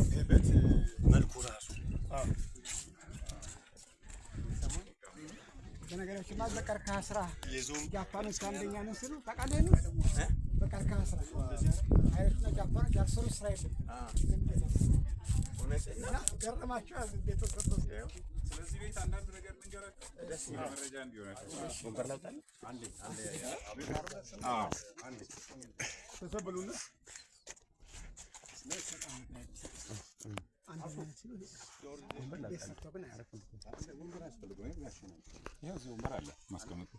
ይሄ ቤት መልኩ ራሱ በነገራችን ላይ በቀርከሃ ስራ የዞን ጃፓኖች አንደኛ ነን ሲሉ ታውቃለህ? በቀርከሃ ስራ አይሮችና ጃፓኖች ያልሰሩት ስራ የለም። እውነት እና ገረማቸው ቤቱ ሰርቶ ሲያዩ። ስለዚህ ቤት አንዳንድ ነገር ልንገራችሁ፣ መረጃ እንዲሆናችሁ። ወንበር ላምጣልህ? አዎ። ተሰበሉና አንደኛ ነን ሲሉ ቤት ሰርቶ ግን አያውቁም። ይኸው እዚህ ወንበር አለ ማስቀመጥ።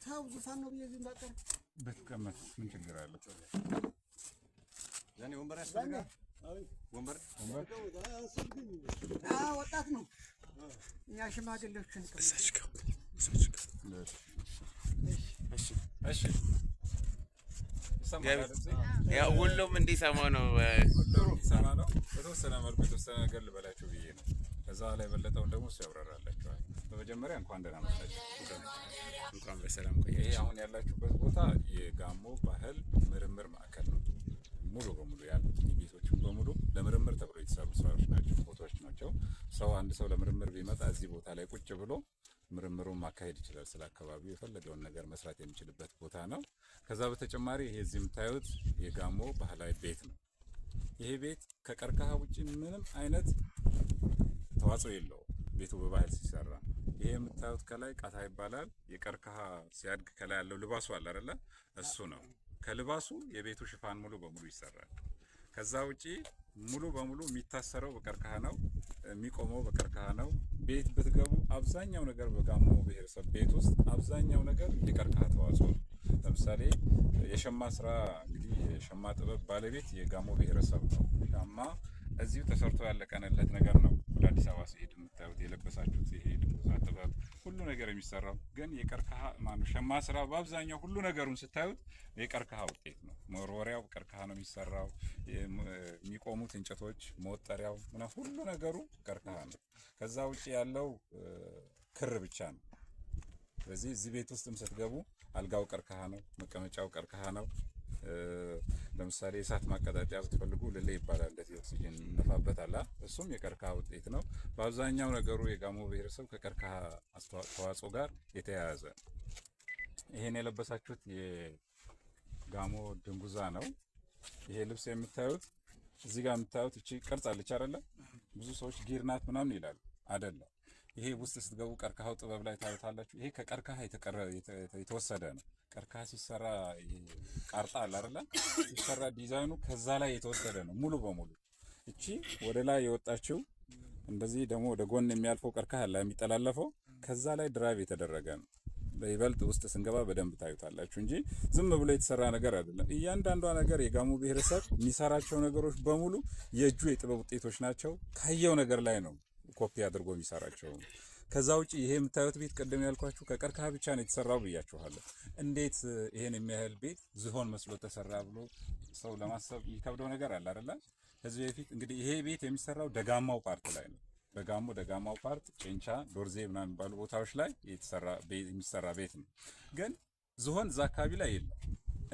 ተው ዙፋን ነው ብዬ ዝም በቀር ብትቀመጥ ምን ችግር አለ? ዛኔ ወንበር ያስፈልጋል? ወንበር ወጣት ነው። እኛ ሽማግሌዎችን እሺ፣ ይሰማል አይደል? ያው ሁሉም እንዲሰማው ነው። ሁሉም እንዲሰማ ነው። በተወሰነ መልኩ የተወሰነ ነገር ልበላችሁ ብዬ ነው። ከዛ ላይ የበለጠውን ደግሞ እሱ ያብራራላችኋል። በመጀመሪያ እንኳን ደህና መጣችሁ። እንኳን በሰላም ይሄ ቆያችሁ። አሁን ያላችሁበት ቦታ የጋሞ ባህል ምርምር ማዕከል ነው። ሙሉ በሙሉ ያሉት ቤቶችን በሙሉ ለምርምር ተብሎ የተሰሩ ስራዎች ናቸው፣ ቦታዎች ናቸው። ሰው አንድ ሰው ለምርምር ቢመጣ እዚህ ቦታ ላይ ቁጭ ብሎ ምርምሩን ማካሄድ ይችላል። ስለ አካባቢው የፈለገውን ነገር መስራት የሚችልበት ቦታ ነው። ከዛ በተጨማሪ ይሄ እዚህ የምታዩት የጋሞ ባህላዊ ቤት ነው። ይሄ ቤት ከቀርከሃ ውጭ ምንም አይነት ተዋጽኦ የለውም። ቤቱ በባህል ሲሰራ ይሄ የምታዩት ከላይ ቃታ ይባላል። የቀርከሃ ሲያድግ ከላይ ያለው ልባሱ አለ አይደለ? እሱ ነው። ከልባሱ የቤቱ ሽፋን ሙሉ በሙሉ ይሰራል። ከዛ ውጪ ሙሉ በሙሉ የሚታሰረው በቀርከሃ ነው። የሚቆመው በቀርከሃ ነው። ቤት ብትገቡ አብዛኛው ነገር በጋሞ ብሔረሰብ ቤት ውስጥ አብዛኛው ነገር የቀርከሃ ተዋጽኦ ነው። ለምሳሌ የሸማ ስራ፣ እንግዲህ የሸማ ጥበብ ባለቤት የጋሞ ብሔረሰብ ነው። ሸማ እዚሁ ተሰርቶ ያለቀነለት ነገር ነው። ወደ አዲስ አበባ ሲሄድ የምታዩት የለበሳችሁት ይሄ ድንጉዛ ጥበብ ሁሉ ነገር የሚሰራው ግን የቀርከሃ ማነው ሸማ ስራ በአብዛኛው ሁሉ ነገሩን ስታዩት የቀርከሃ ውጤት ነው። መወርወሪያው ቀርከሃ ነው የሚሰራው። የሚቆሙት እንጨቶች፣ መወጠሪያው ምናምን ሁሉ ነገሩ ቀርከሃ ነው። ከዛ ውጭ ያለው ክር ብቻ ነው። ስለዚህ እዚህ ቤት ውስጥም ስትገቡ አልጋው ቀርከሃ ነው፣ መቀመጫው ቀርከሃ ነው። ለምሳሌ የእሳት ማቀጣጠያ ብትፈልጉ ልሌ ይባላል። እንደዚህ ኦክሲጅን እንነፋበት አለ። እሱም የቀርከሃ ውጤት ነው። በአብዛኛው ነገሩ የጋሞ ብሔረሰብ ከቀርከሃ ተዋጽኦ ጋር የተያያዘ ነው። ይሄን የለበሳችሁት የጋሞ ድንጉዛ ነው። ይሄ ልብስ የምታዩት እዚህ ጋር የምታዩት እቺ ቅርጽ አለች አይደለ? ብዙ ሰዎች ጊር ናት ምናምን ይላሉ። አይደለም። ይሄ ውስጥ ስትገቡ ቀርከሃው ጥበብ ላይ ታዩታላችሁ። ይሄ ከቀርከሃ የተወሰደ ነው። ቀርከሃ ሲሰራ ይሄ ቃርጣ አለ አይደለ? ሲሰራ ዲዛይኑ ከዛ ላይ የተወሰደ ነው ሙሉ በሙሉ። እቺ ወደ ላይ የወጣችው እንደዚህ ደግሞ ወደ ጎን የሚያልፈው ቀርከሃ ላይ የሚጠላለፈው ከዛ ላይ derive የተደረገ ነው። በይበልጥ ውስጥ ስንገባ በደንብ ታዩታላችሁ እንጂ ዝም ብሎ የተሰራ ነገር አይደለም። እያንዳንዷ ነገር የጋሞ ብሔረሰብ የሚሰራቸው ነገሮች በሙሉ የእጁ የጥበብ ውጤቶች ናቸው። ካየው ነገር ላይ ነው ኮፒ አድርጎ የሚሰራቸው። ከዛ ውጪ ይሄ የምታዩት ቤት ቅድም ያልኳችሁ ከቀርከሃ ብቻ ነው የተሰራው ብያችኋለሁ። እንዴት ይሄን የሚያህል ቤት ዝሆን መስሎ ተሰራ ብሎ ሰው ለማሰብ የሚከብደው ነገር አለ አይደለ? ከዚህ በፊት እንግዲህ ይሄ ቤት የሚሰራው ደጋማው part ላይ ነው። በጋሞ ደጋማው part ጨንቻ፣ ዶርዜ ምናምን የሚባሉ ቦታዎች ላይ የሚሰራ ቤት ነው። ግን ዝሆን እዛ አካባቢ ላይ የለም።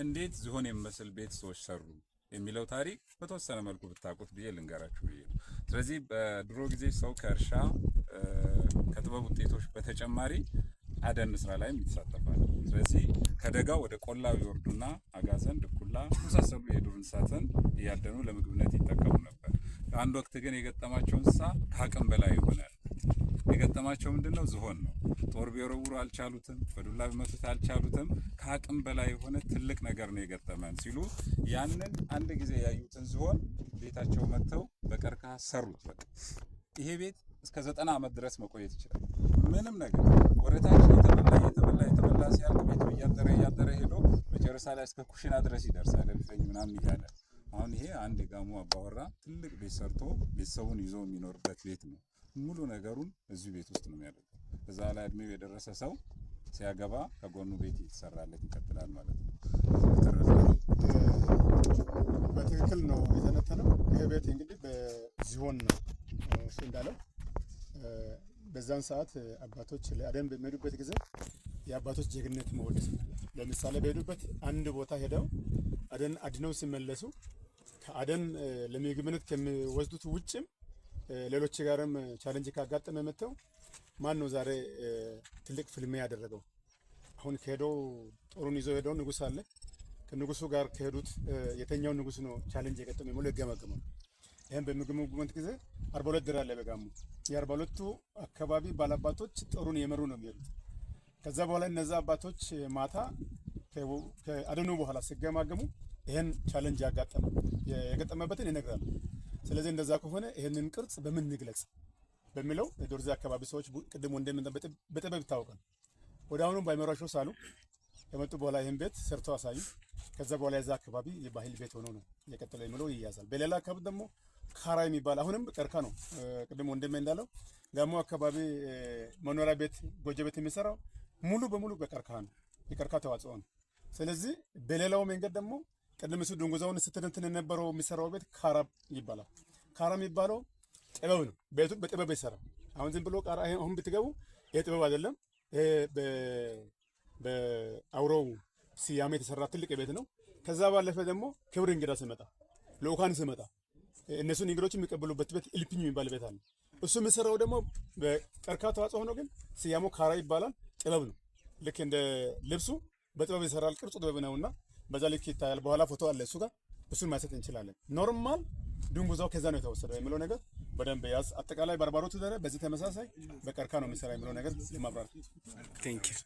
እንዴት ዝሆን የሚመስል ቤት ሰዎች ሰሩ የሚለው ታሪክ በተወሰነ መልኩ ብታውቁት ብዬ ልንገራችሁ ብዬ ነው። ስለዚህ በድሮ ጊዜ ሰው ከእርሻ ከጥበብ ውጤቶች በተጨማሪ አደን ስራ ላይም ይሳተፋል። ስለዚህ ከደጋው ወደ ቆላው ይወርዱና አጋዘን፣ ድኩላ የመሳሰሉ የዱር እንስሳትን እያደኑ ለምግብነት ይጠቀሙ ነበር። አንድ ወቅት ግን የገጠማቸው እንስሳ ከአቅም በላይ ይሆናል። የገጠማቸው ምንድን ነው? ዝሆን ነው። ጦር ቢወረውሩ አልቻሉትም፣ በዱላ ቢመቱት አልቻሉትም። ከአቅም በላይ የሆነ ትልቅ ነገር ነው የገጠመን ሲሉ ያንን አንድ ጊዜ ያዩትን ዝሆን ቤታቸው መጥተው በቀርከሃ ሰሩት። በቃ ይሄ ቤት እስከ 90 ዓመት ድረስ መቆየት ይችላል። ምንም ነገር ወደታች እየተበላ እየተበላ እየተበላ ሲያልቅ ቤቱ እያጠረ እያጠረ ሄዶ መጨረሻ ላይ እስከ ኩሽና ድረስ ይደርሳል። እልፍኝ ምናምን እያለ አሁን ይሄ አንድ የጋሞ አባወራ ትልቅ ቤት ሰርቶ ቤተሰቡን ይዞ የሚኖርበት ቤት ነው። ሙሉ ነገሩን እዚሁ ቤት ውስጥ ነው የሚያደርገው። እዛ ላይ እድሜው የደረሰ ሰው ሲያገባ ከጎኑ ቤት የተሰራለት ይቀጥላል ማለት ነው። በተረፈ በትክክል ነው የተነተነው። ይሄ ቤት እንግዲህ በዝሆን ነው እሱ እንዳለው። በዛን ሰዓት አባቶች ለአደን በሚሄዱበት ጊዜ የአባቶች ጀግንነት መወደስ ነው። ለምሳሌ በሄዱበት አንድ ቦታ ሄደው አደን አድነው ሲመለሱ ከአደን ለምግብነት ከሚወስዱት ውጭም ሌሎች ጋርም challenge ካጋጠመ መጥተው ማን ነው ዛሬ ትልቅ ፍልሚያ ያደረገው? አሁን ከሄደው ጦሩን ይዞ ሄደው ንጉስ አለ። ከንጉሱ ጋር ከሄዱት የተኛው ንጉስ ነው challenge የገጠመው የሚለው ይገመገማል። ይህም በሚገመግሙበት ጊዜ 42 ድር አለ በጋሞ። የ42ቱ አካባቢ ባላባቶች ጦሩን የመሩ ነው የሚሄዱት። ከዛ በኋላ እነዛ አባቶች ማታ ከአደኑ በኋላ ሲገማገሙ ይህን challenge ያጋጠመ የገጠመበትን ይነግራል። ስለዚህ እንደዛ ከሆነ ይህንን ቅርጽ በምን እንግለጽ በሚለው የዶርዜ አካባቢ ሰዎች ቅድም ወንድም በጥበብ ይታወቃል። ወደ አሁኑ ባይመራቸው ሳሉ ከመጡ በኋላ ይህን ቤት ሰርተው አሳዩ። ከዛ በኋላ የዛ አካባቢ የባህል ቤት ሆኖ ነው የቀጠለው የሚለው ይያዛል። በሌላ አካባቢ ደግሞ ካራ የሚባል አሁንም ቀርከሃ ነው። ቅድም ወንድሜ እንዳለው ጋሞ አካባቢ መኖሪያ ቤት ጎጆ ቤት የሚሰራው ሙሉ በሙሉ በቀርከሃ ነው። የቀርከሃ ተዋጽኦ ነው። ስለዚህ በሌላው መንገድ ደግሞ ቅድም እሱ ድንጉዛውን ስትንትን የነበረው የሚሰራው ቤት ካራ ይባላል። ካራ የሚባለው ጥበብ ነው። ቤቱ በጥበብ ይሰራል። አሁን ዝም ብሎ ቃራ አሁን ብትገቡ ይሄ ጥበብ አይደለም። ይሄ በአውሮው ስያሜ የተሰራ ትልቅ ቤት ነው። ከዛ ባለፈ ደግሞ ክብር እንግዳ ሲመጣ፣ ልኡካን ሲመጣ እነሱን እንግዶች የሚቀበሉበት ቤት እልፍኝ የሚባል ቤት አለ። እሱ የሚሰራው ደግሞ በቀርከሃ ተዋጽኦ ሆኖ ግን ስያሜው ካራ ይባላል። ጥበብ ነው። ልክ እንደ ልብሱ በጥበብ ይሰራል። ቅርጹ ጥበብ ነውና በዛ ልክ ይታያል። በኋላ ፎቶ አለ እሱ ጋር እሱን ማየት እንችላለን። Normal ድንጉዛው ከዛ ነው የተወሰደው የሚለው ነገር በደንብ ያዝ። አጠቃላይ በርባሮቱ ደረ በዚህ ተመሳሳይ በቀርከሃ ነው የሚሰራ የሚለው ነገር ለማብራራት Thank you.